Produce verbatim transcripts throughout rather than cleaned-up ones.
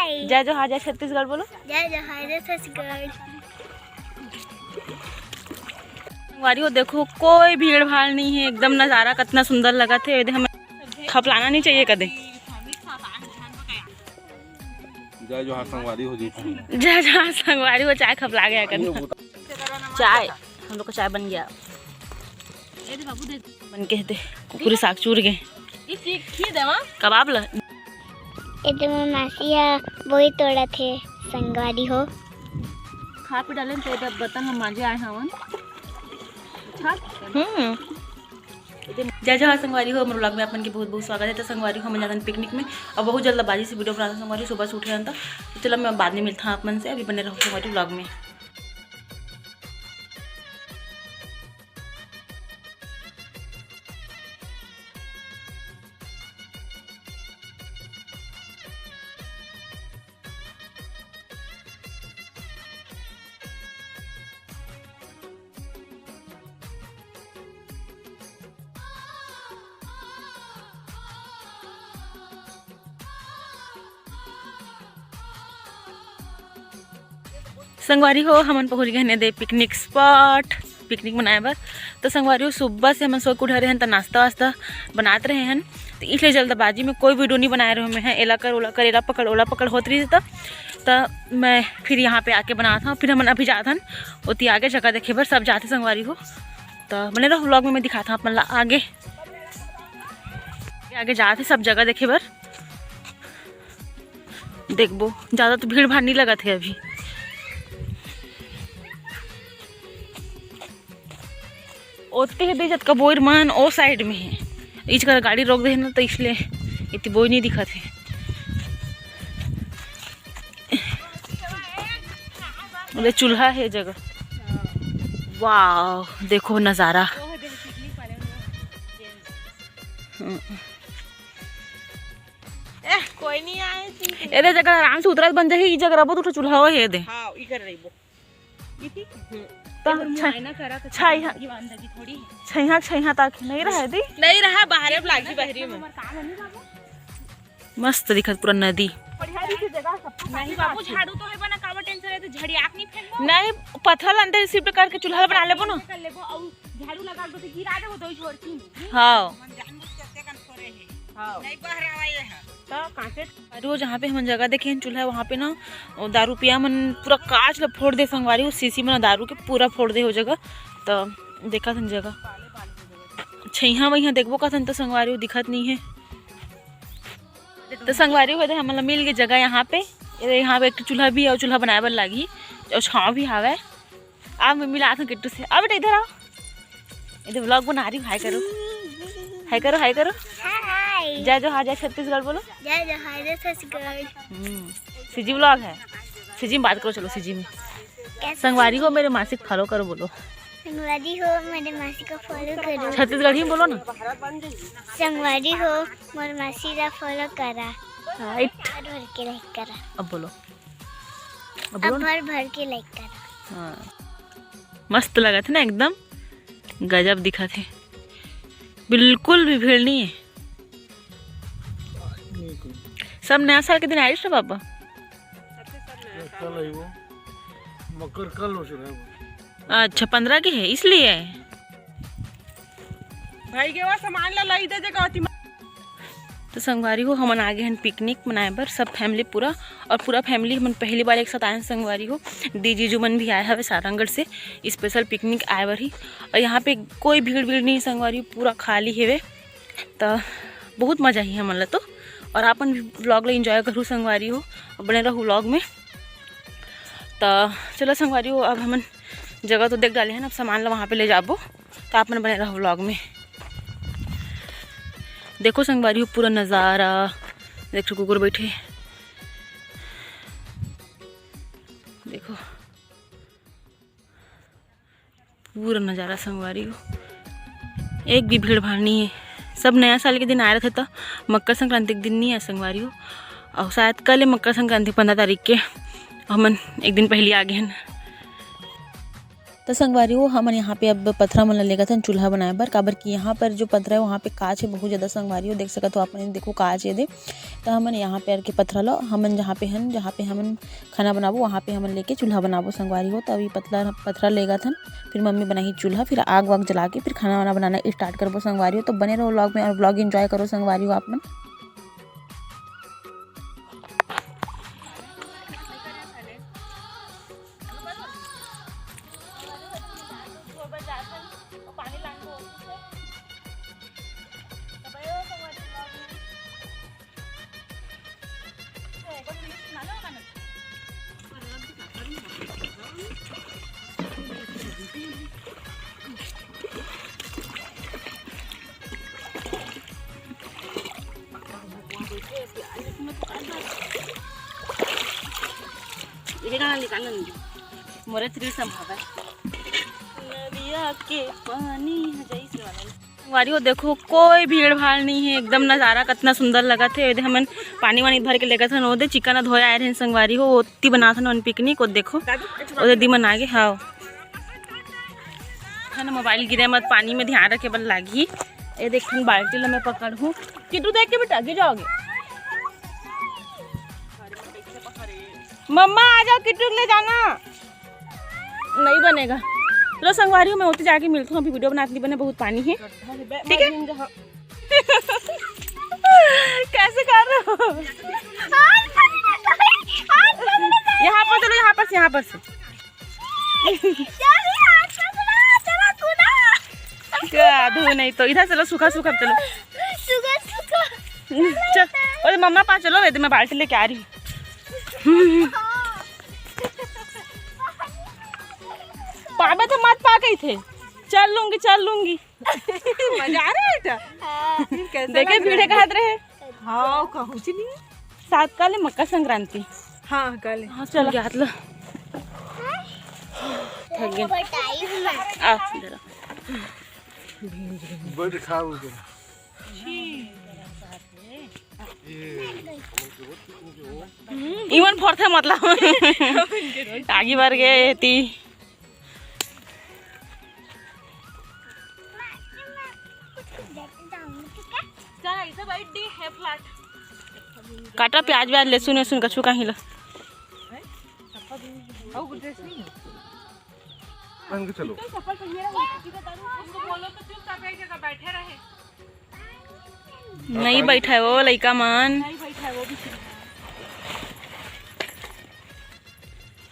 जय जोहार, जय छत्तीसगढ़ बोलो। जय जोहार, जय छत्तीसगढ़। संगवारी हो, देखो, कोई भीड़ भाड़ नहीं है, एकदम नज़ारा कितना सुंदर लगत है। एदे हमें खपलाना नहीं चाहिए कदे। जय जोहार संगवारी हो जी। जय जोहार संगवारी हो, चाय खपला गया कदे। चाय, हम लोग का चाय बन गया। बन के दे, कुकुरी साग चूर गए। कबाब ला। ये तो मोर मासी ह बोई तोड़त हे संगवारी हो। खा पी डालेन तो एदे बर्तन हम मांजे आए हवन। अच्छा। हम्म। जय जोहार संगवारी हो, हमर vlog में आप मन के बहुत बहुत स्वागत है। तो संगवारी हो, हम जाथन पिकनिक में और बहुत जल्दबाजी से वीडियो बनाथन संगवारी हो। सुबह से उठे हन तो, तो चलो मैं बाद में मिलता हूँ आप मन से, अभी बने रहो संगवारी vlog में। संगवारी हो, हमन पहुंच गए हन एदे पिकनिक स्पॉट, पिकनिक मनाए बर। तो संगवारी हो, सुबह से हमन सो के उठे रहे हन, त नाश्ता वास्ता बनात रहे हन, तो इसलिए जल्दबाजी में कोई वीडियो नहीं बनाए रहे मैं। एला कर, ओला कर, एला पकड़, ओला पकड़ होत रही, त, त मैं फिर यहाँ पे आके बनात हूँ। फिर हमन अभी जात हन ओती आगे जगह देखे बर, सब जाते संगवारी हो। तो बने रहो vlog में, मैं दिखाता हूँ अपन ला आगे, आगे जाते सब जगह देखे बर। देखबो, ज्यादा तो भीड़ भाड़ नहीं लगत है अभी। ओते हे दे जतका बोइर मन ओ साइड में है, इच कर गाड़ी रोक दे ना, तो इसलिए इतनी बोई नहीं दिखत है। उधर चूल्हा है जगह। वाह, देखो नज़ारा। हम्म। ए, कोई नहीं आए, ठीक है। एदे जगह आराम से उतरत बन जाही, ई जगह रबो तो चूल्हा हो हे दे। हाँ, ई कर रही वो। ई ठीक? हम्म। तो एकदम छै-, मुआयना करा तो छै-, छइहा, दीवानदारी थोड़ी है। छइहा, छइहा तक नहीं रहे दी। नहीं रहा, बाहरे में लागी, बहरी में। हमार काम है नहीं बाबू। मस्त दिखत पूरा नदी। बढ़िया दिखत जगह सब कुछ। नहीं बाबू, झाड़ू तो है बना, काबर टेंशन है, तो झड़ियाक नहीं फेंकबो। नहीं, पत्थर अंदर शिफ्ट करके चूल्हा बना लेबो ना। कर लेबो, और झाड़ू लगा दो तो गिरा देबो, दो छोड़ की। हाँ। हाँ। नहीं बहरावा ये है। तो कांटे अरे वो जहाँ पे हमन जगह देखे हन चूल्हा, वहाँ पे ना वो दारू पिया मन पूरा कांच ला फोड़ दे संगवारी, वो शीशी में ना दारू के पूरा फोड़ दे हो जगह। तो देखत हन जगह, छइहा वइहा देखबो कथन तो संगवारी वो दिखत नहीं है। तो संगवारी हो दे हमन ला मिल गई जगह यहाँ पे। ये यहाँ पे एक ठो चूल्हा भी है और चूल्हा बनाए बर लागी और छाँव भी हावय। अब मैं मिलात हूँ किट्टू से। आ बेटा, इधर आओ, इधर vlog बना रही हूँ। हाय करो, हाय करो, हाय करो। हाय। जय जोहार, जय छत्तीसगढ़ बोलो। जय जोहार, जय छत्तीसगढ़। हम्म, सीजी vlog है। सीजी में बात करो, चलो सीजी में। कैसे? संगवारी हो, मेरे मासी को follow करो बोलो। संगवारी हो, मेरे मासी को follow करो। छत्तीसगढ़ी में बोलो ना। संगवारी हो, मोर मासी ला follow करा। राइट। भर भर के like करा। अब बोलो। अब बोलो अब ना। भर भर के like करा। हाँ। मस्त लगत है ना, एकदम गजब दिखत है, बिल्कुल भी भीड़ नहीं है। सब नया साल के दिन आइस ना बाबा? कल है वो, मकर कल हो चुका है वो। अच्छा, पंद्रह के है इसलिए। भाई के वो सामान ला लाई दे जे गौती। तो संगवारी हो, हमन आगे हन पिकनिक मनाए बर, सब फैमिली पूरा, और पूरा फैमिली हमन पहली बार एक साथ आए हन संगवारी हो। दी जीजू मन भी आए हवे सारंगढ़ से स्पेशल पिकनिक आए बर ही। और यहाँ पे कोई भीड़ भीड़ नहीं संगवारी हो, पूरा खाली हेवे, तो बहुत मजा ही हमन ला तो। और आपन भी vlog ला एंजॉय करू संगवारी हो, बने रहू vlog में। तो चलो संगवारी हो, अब हमन जगह तो देख डाले हैं ना, अब सामान ला वहाँ पे ले जाबो। तो आप मन बने रहो vlog में। देखो संगवारी हो पूरा नज़ारा, देख ठो कुकुर बैठे, देखो पूरा नज़ारा संगवारी हो, एक भी भीड़ भाड़ नहीं है। सब नया साल के दिन आए रहते तो मकर संक्रांति के दिन नहीं आए संगवारी हो, और शायद कल है मकर संक्रांति पंद्रह तारीख के, हमन एक दिन पहले आ गए हैं। त संगवारी हो, हमन यहाँ पे अब पथरा मन ल लेगत हन चूल्हा बनाए बर, काबर कि यहाँ पर जो पथरा है, वहाँ पे काच है बहुत ज़्यादा। संगवारी हो, देख सकत हो आप मन, देखो काच है दे। त हमन यहाँ पे आके पथरा ल, हमन जहाँ पे हन, जहाँ पे हमन खाना बनाबो, वहाँ पे हमन लेके चूल्हा बनाबो संगवारी हो। त अभी पथरा, पथरा लेगत हन, फिर मम्मी बनाही चूल्हा, फिर आग वाग जला के फिर खाना वाना बनाना स्टार्ट करबो संगवारी हो। तो बने रहो व्लॉग में और व्लॉग एंजॉय करो संगवारी हो आप मन। मोरे रील संभावे। नदिया के पानी ह जइसे वाला। संगवारी हो, देखो कोई भीड़ भाड़ नहीं है, एकदम नज़ारा कितना सुंदर लगत है। एदे हमन पानी वानी भर के लेगत हन, ओदे चिकन धोए आए रहन संगवारी हो, ओती बनात हन पिकनिक। ओ देखो, ओदे दीमन आगे हाव। है ना, मोबाइल गिरे मत, पानी में ध्यान रखे बर लागी। ये देख, बाल्टी ला मैं पकड़ हूँ। किट्टू देख के बेटा, गिर जाओगे। मम्मा आ जाओ, किट्टू को ले जाना। नहीं बनेगा। चलो संगवारी हो, मैं ओती जाके मिलती हूँ, अभी वीडियो बनात नहीं बने, बहुत पानी है। ठीक है। कैसे कर रहे हो? यहाँ पर चलो, यहाँ पर से, यहाँ पर से। क्या धो नहीं तो इधर चलो, सूखा सूखा चलो। चल, अरे मम्मा पास चलो, मैं बाल्टी लेके आ रही हूँ। पावे तो मत पा गई थे। चल लूंगी, चल लूंगी। मजा आ रहा है बेटा? हाँ। कैसा देखे लग रहा भिड़े है? कहत रहे। हाँ, कहूँ ची नहीं। सात काले मकर संक्रांति। हाँ, काले। हाँ, चल गया हाथ लो। थक गए। आ, जरा। बैठ खा उधर। इवन फोर्थ है मतलब। आगे बढ़ गए ती। काटा प्याज व्याज, लहसुन वहसुन कछु काहीं ला। पहन के चलो। नहीं बैठा है वो लइका मन।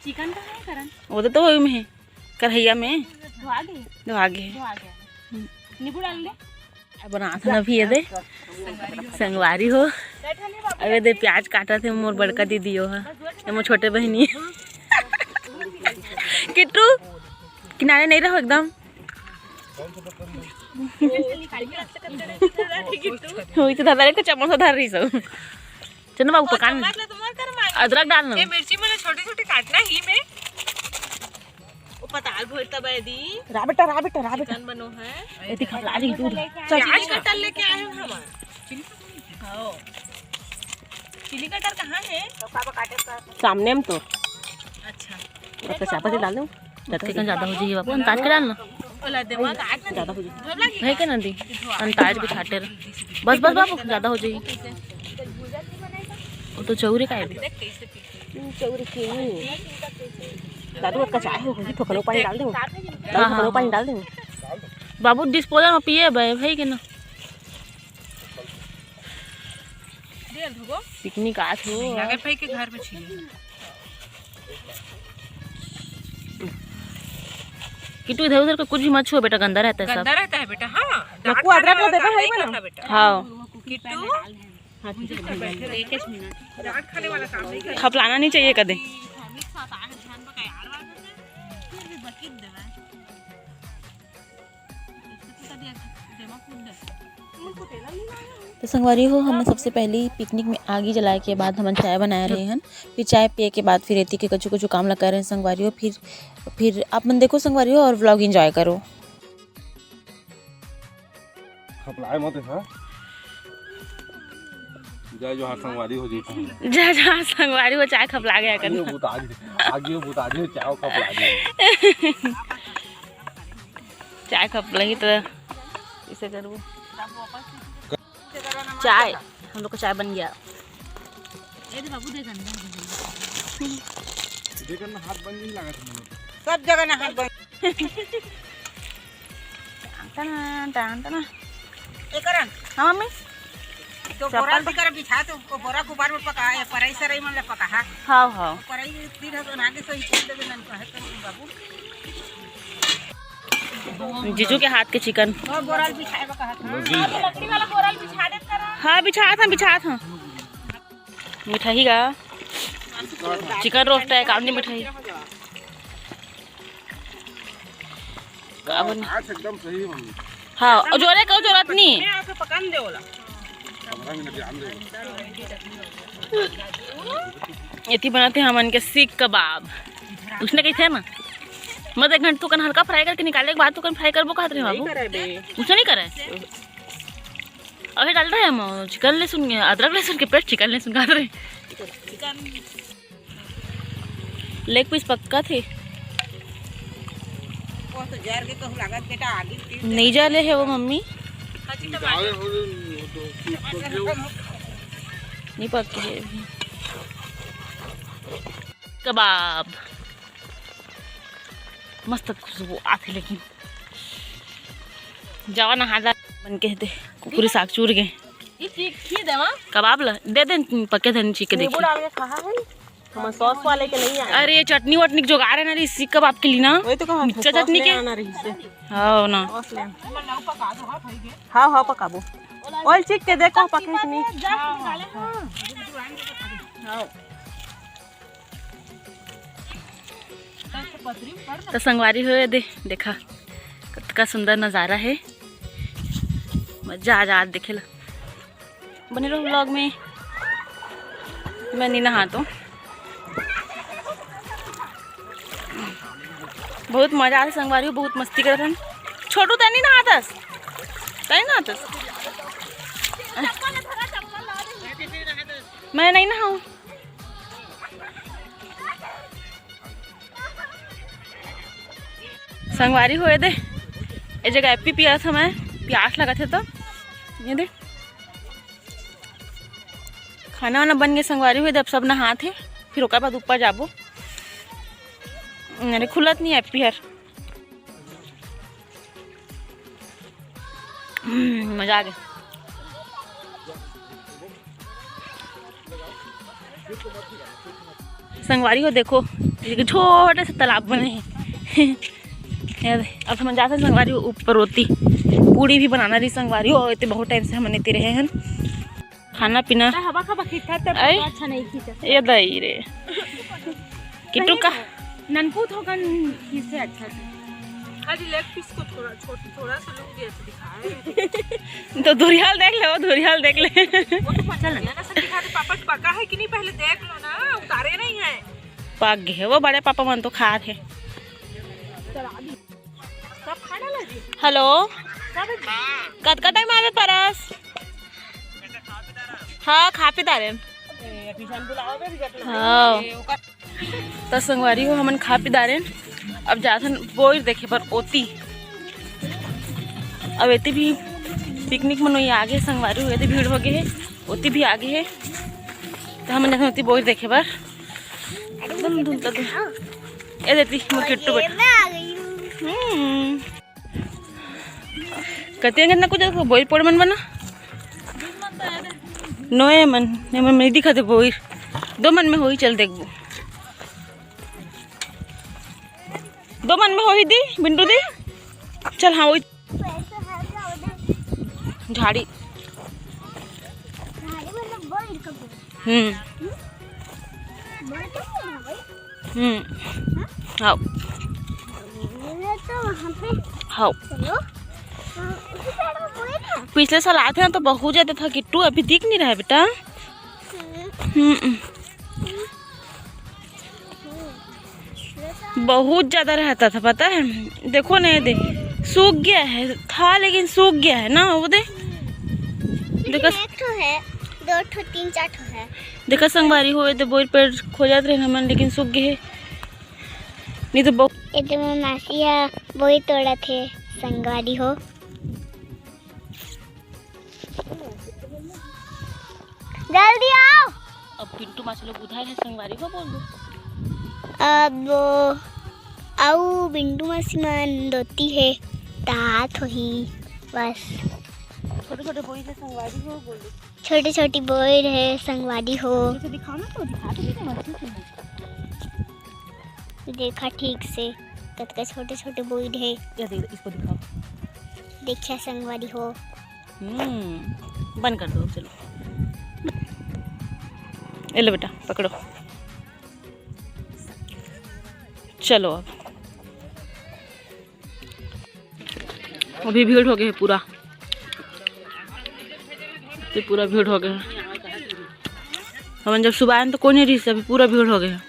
चिकन कहाँ है करण? वो तो, तो वही में है, कढ़ैया में। धोआ गए? धोआ गए। धोआ गया। नींबू डाल ले। बनात हन अभी ये दे संगवारी हो। अबे दे प्याज काटत हे मोर बड़का दीदी हो हा। ये मोर छोटे बहिनी। किट्टू किनारे नहीं रहो एकदम। वही तो दादा एक चम्मच धर रही सब। चल ना बाबू, पका ना। अदरक डाल ना। ये मिर्ची मैंने छोटी छोटी काटना ही में। वो पताल भोर तब है दी। रा बेटा, रा बेटा, रा बेटा। चिकन बनो है। ये दिखा ला रही दूध। चल, प्याज कटर लेके आए हैं हम। हाँ। चिली कटर कहाँ है? सामने में तो। अच्छा। अच्छा, चापा से डाल दो। चिकन ज्यादा हो जाइए बाबू, अंताज के डाल ना। ओला देवा का आज ना ज्यादा हो जाइए। है क्या ना दी? अंताज के छाटे रह। बस, बस बाबू, ज्यादा हो जाइए। वो तो चौरी का है। चौरी के नहीं। दादू, अतका चाय हो, होगी, थोकनो पानी डाल दे। दादू, हाँ, थोकनो हाँ, पानी हाँ। डाल दे। बाबू, डिस्पोजल में पिए बे, भाई के ना। पिकनिक आज हो। अगर भाई के घर में छिए। किट्टू, इधर उधर का कुछ भी मत छुओ बेटा, गंदा रहता है सब। गंदा रहता है बेटा, हाँ। नक्कू, अदरक ला देबा है ना? बेटा। हाँ। किट्टू, खपलाना नहीं चाहिए कदे। तो संगवारी हो, हमन सबसे पहले पिकनिक में आगी जलाए के बाद हमन चाय बनाए रहे हन। फिर चाय पिए के बाद फिर एती के कछु कछु काम ला करे हन संगवारी हो। फिर, फिर आप मन देखो संगवारी हो और व्लॉग एंजॉय करो। खपलाए मत हा। जय जोहार संगवारी हो जी। जय जोहार संगवारी हो, चाय खपला गया आगे करना। बुता दे, आगे बुता दे, चाय खपला दे। चाय कप लगी तो इसे करबो। चाय, हम लोग का चाय बन गया। सब जगह ना हाथ बंद। टन, टन, टन। ये करन। हाँ, मम्मी। तो बोरा चप्पल भी कर बिछा, तो वो बोरा को बार में पका है, परई सरई मन ले पका है। हाँ, हाँ। परई तीर है तो नागे सही खोल देबे नन कहे तो बाबू। जीजू के हाथ के चिकन। वो बोरा बिछाए बा कहा था। लकड़ी वाला बोरा बिछा दे करा। हाँ, बिछात हन, बिछात हन। मिठाई का चिकन रोस्ट है, कामनी मिठाई। का बन- आज एकदम सही बन। हाँ, और जोरे का जरूरत नहीं। मैं आके पकान दे वाला। हमरा भी ना ध्यान दे। एती बनाते हैं हमन के सीख कबाब। उसने कही थे ना, मत एक घंटा तू कन हल्का फ्राई करके निकाले के बाद तू कन फ्राई करबो कहत रहे बाबू। करे बे। उसने नहीं करे। अभी डाल रहे हम चिकन लहसुन, अदरक लहसुन के पेस्ट, चिकन लहसुन कहत रहे। लेग पीस पक्का थे। वो तो जर के कहूँ लागत बेटा, आगे तीन नहीं जा ले है वो मम्मी। नहीं पक्के है अभी। कबाब मस्त खुशबू आथे, लेकिन जावा नहा दा बन के दे कुकुरी साग चूर गए। ये चीख खी देवा। कबाब ला दे दे, पक्के धन चीख के नींबू देखी। डाल के खा है। हम सॉस वाले के नहीं आए। अरे, ये चटनी वटनी के जुगाड़ है ना रे, सीख कबाब के लिए ना। वही तो कहा, मिर्चा सॉस चटनी ले के। आना रही से। हाँ ना। सॉस ले आना। हाँ, हाँ, पकाबो। ऑयल चीख के देखो, पके कि नहीं। हाँ। तो संगवारी हो दे, देखा कतका सुंदर नज़ारा है, मजा आ जा देखे ला। बने रहो व्लॉग में। मैं नहीं नहातो। बहुत मजा आथे संगवारी हो, बहुत मस्ती करत हन। छोटू तैं नहीं नहातस, तैं नहीं नहातस। मैं नहीं नहाऊँ। संगवारी हो दे, ए जगह एप्पी पियत हवं मैं, प्यास लगत हे तो। ये दे, खाना वाना बन गए संगवारी हो दे, अब सब नहात हे, फिर ओकर बाद ऊपर जाबो। अरे खुलत नहीं एप्पी हर। हम्म, मजा आ गया। संगवारी हो देखो, एक छोटे से तालाब बने हे। ये दे, अब हम जाते हैं संगवारी हो ऊपर होती। पूड़ी भी बनाना रही संगवारी हो, इतने बहुत टाइम से हमन इतने रहे हैं। खाना पीना। त हवा खबा खींचत त आई? अच्छा नहीं खींचत। ये दई रे। किट्टू का? ननकू थोकन खींचे अच्छा था। खाली लेग पीस को थोड़ा छोट, थोड़ा सा लूम दिया तो दिखा। तो धुरियाल देख ले, वो धुरियाल देख ले। वो तो पचल गया ना, सब दिखा दे। पापा पका है कि नहीं पहले देख लो ना, उतारे नहीं है। पक गए वो बड़े पापा मन तो खा रहे। हेलो, कतका टाइम आवे परस? हाँ, खा पी डारेन। हाँ, त संगवारी हो, हमन खा पी डारेन। अब जाथन बोइर देखे बर ओती। अब एती भी पिकनिक मनोई आगे संगवारी हो, एती भीड़ हो गए हे, ओती भी आगे हे। त हमन जाथन ओती बोइर देखे बर। एकदम धुंधला धुंधला। ए देती मोर किट्टू बेटा। मैं आ गई हूँ। हम्म। कते अंगन ना कुछ बोइर पड़ मन बना। नोए मन, ने मन में दिखा दे बोइर। दो मन में होई चल देखबो। दो मन में होई दी, बिंदु दी। चल हाँ, वही झाड़ी। हम्म। हम्म। हाँ। हाँ। पिछले साल आते ना तो बहुत ज्यादा था किट्टू, अभी दिख नहीं रहा है बेटा। हम्म। बहुत ज्यादा रहता था, पता है। देखो ना, ये दे, सूख गया है, था लेकिन सूख गया है ना, वो दे। देखा, एक ठो है, दो ठो, तीन चार ठो है। देखा संगवारी हो, ये दे बोइर पेड़ खोजत रहे हमन, लेकिन सूख गए है। नहीं तो बहु- ये तो मोर मासी ह बोइर तोड़त हे, संगवारी हो, जल्दी आओ। अब पिंटू मासी लोग उधार है, संगवारी हो बोल दो। अब वो अउ पिंटू मासी मन दोती है, तात होही बस। छोटे छोटे बोई है, संगवारी हो बोल दो। छोटे छोटे बोई है, संगवारी हो। इसे दिखाओ ना, तो दिखा दो, मछली देखा ठीक से, कतका छोटे छोटे बोई है। ये दे, इसको दिखाओ। देखिए संगवारी हो। हम्म, बंद कर दो, चलो। ये लो बेटा, पकड़ो। चलो अब। अभी भीड़ हो गए है पूरा, तो पूरा भीड़ हो गए है। हमन जब सुबह आए तो कोई नहीं रही, अभी पूरा भीड़ हो गए है।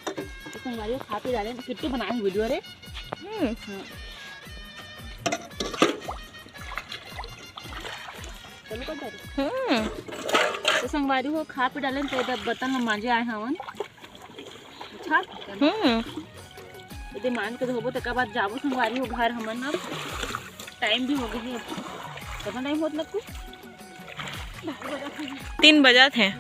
तो संगवारी हो, खा पी डाले, किट्टू बनाए हैं वीडियो रे। हम्म। हाँ। चलो, कौन जा रही? हम्म। तो संगवारी हो, खा पी डाले, तो इधर बर्तन हम मांजे आए हवन। अच्छा? हम्म। इधर मान के धोबो, तेकर बाद जाबो संगवारी हो घर हमन। अब टाइम भी हो गई है, कितना टाइम होत लगती? तीन बजत है।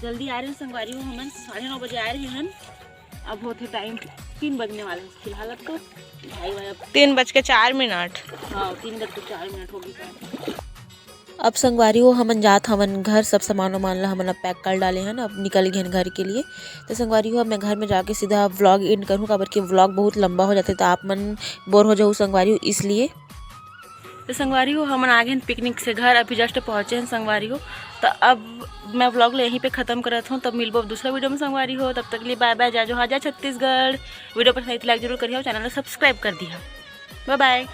जल्दी आ रहे हैं संगवारी हो, हमन साढ़े नौ बजे आ रहे हैं। अब होते टाइम तीन बजने वाले हैं फिलहाल। अब तो ढाई बजे। तीन बज के चार मिनट। हाँ, तीन बज के चार मिनट हो गई। अब संगवारी हो, हमन जात हवन घर, सब सामान वामान ला हमन अब पैक कर डाले हन, अब निकल गए हन घर के लिए। तो संगवारी हो, अब मैं घर में जाके सीधा व्लॉग एंड करूँ, काबर कि व्लॉग बहुत लंबा हो जाते, तो आप मन बोर हो जाऊ संगवारी हो, इसलिए। तो संगवारी हो, हमन आ गए हैं पिकनिक से घर, अभी जस्ट पहुँचे हैं संगवारी हो। तो अब मैं व्लॉग ला यहीं पे ख़त्म करत हूँ, तब मिलबो अब दूसरा वीडियो में संगवारी हो। तब तक के लिए बाय बाय, जय जोहार, जय छत्तीसगढ़। वीडियो पसंद आई तो लाइक जरूर करिए और चैनल को सब्सक्राइब कर दिया। बाय बाय।